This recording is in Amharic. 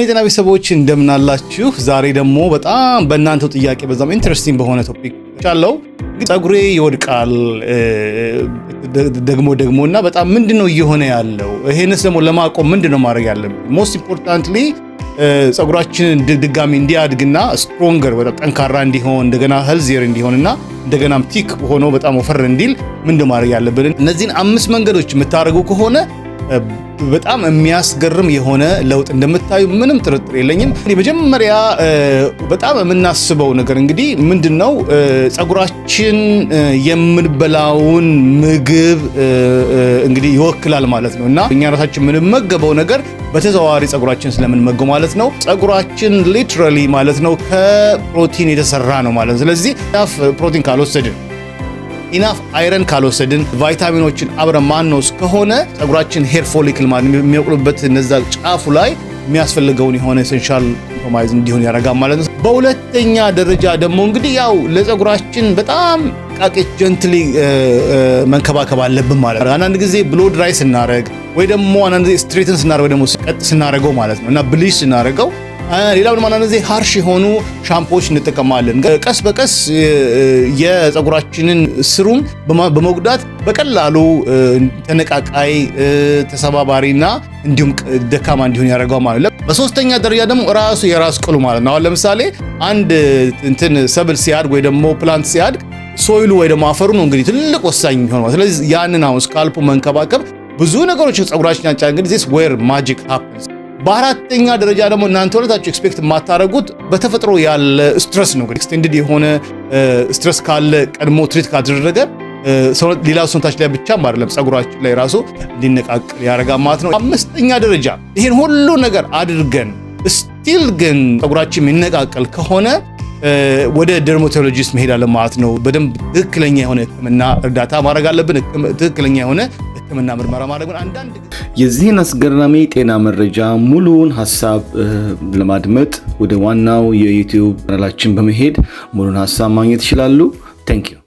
የጤና ቤተሰቦች፣ እንደምናላችሁ። ዛሬ ደግሞ በጣም በእናንተው ጥያቄ በዛም interesting በሆነ topic ቻለው። ፀጉሬ ይወድቃል ደግሞ ደግሞ እና በጣም ምንድን ነው እየሆነ ያለው? ይሄንስ ደግሞ ለማቆም ምንድን ነው ማድረግ ያለብን? Most importantly ፀጉራችንን ድጋሚ እንዲያድግና stronger፣ በጣም ጠንካራ እንዲሆን፣ እንደገና healthier እንዲሆንና እንደገናም thick ሆኖ በጣም ወፈር እንዲል ምንድን ማድረግ ያለብን? እነዚህን አምስት መንገዶች የምታደርጉ ከሆነ በጣም የሚያስገርም የሆነ ለውጥ እንደምታዩ ምንም ጥርጥር የለኝም። መጀመሪያ በጣም የምናስበው ነገር እንግዲህ ምንድን ነው? ፀጉራችን የምንበላውን ምግብ እንግዲህ ይወክላል ማለት ነው እና እኛ ራሳችን የምንመገበው ነገር በተዘዋዋሪ ፀጉራችን ስለምንመገው ማለት ነው። ፀጉራችን literally ማለት ነው ከፕሮቲን የተሰራ ነው ማለት ነው። ስለዚህ enough ፕሮቲን ካልወሰድን፣ enough iron ካልወሰድን፣ ቫይታሚኖችን አብረን ማንወስድ ከሆነ ፀጉራችን hair follicle ማለት የሚበቅሉበት እነዛ ጫፉ ላይ የሚያስፈልገውን የሆነ essential compromise እንዲሆን ያደርጋል ማለት ነው። በሁለተኛ ደረጃ ደግሞ እንግዲህ ያው ለፀጉራችን በጣም ጥንቃቄ gently መንከባከብ አለብን ማለት ነው። አንዳንድ ጊዜ blow dry ስናደርግ ወይ ደግሞ አንዳንድ ጊዜ straighten ስናደርግ ወይ ደግሞ ቀጥ ስናደርገው ማለት ነው እና bleach ስናደርገው፣ ሌላው ደግሞ አንዳንድ ጊዜ harsh የሆኑ ሻምፖዎች እንጠቀማለን። ቀስ በቀስ የፀጉራችንን ስሩም በመጉዳት በቀላሉ ተነቃቃይ፣ ተሰባባሪና እንዲሁም ደካማ እንዲሆን ያደርገዋል ማለት ነው። በሶስተኛ ደረጃ ደግሞ ራሱ የራስ ቅሉ ማለት ነው። አሁን ለምሳሌ አንድ እንትን ሰብል ሲያድግ ወይ ደግሞ plant ሲያድግ soil ኡ ወይ ደግሞ አፈሩ ነው እንግዲህ ትልቅ ወሳኝ የሚሆነው። ስለዚህ ያንን አሁን scalp ኡ መንከባከብ ብዙ ነገሮች ፀጉራችን ያንጫ እንግዲህ this where magic happens። በአራተኛ ደረጃ ደግሞ እናንተ ሁለታችሁ expect የማታደርጉት በተፈጥሮ ያለ stress ነው። እንግዲህ extended የሆነ stress ካለ ቀድሞ treat ካልተደረገ ሌላ ሰውነታችን ላይ ብቻም አይደለም፣ ፀጉራችን ላይ ራሱ እንዲነቃቀል ያደርጋል ማለት ነው። አምስተኛ ደረጃ ይህን ሁሉ ነገር አድርገን still ግን ፀጉራችን የሚነቃቀል ከሆነ ወደ dermatologist መሄድ አለ ማለት ነው። በደንብ ትክክለኛ የሆነ ሕክምና እርዳታ ማድረግ አለብን። ትክክለኛ የሆነ ሕክምና ምርመራ ማድረግ አንዳንድ የዚህን አስገራሚ ጤና መረጃ ሙሉውን ሀሳብ ለማድመጥ ወደ ዋናው የ YouTube ቻናላችን በመሄድ ሙሉን ሀሳብ ማግኘት ይችላሉ። Thank you.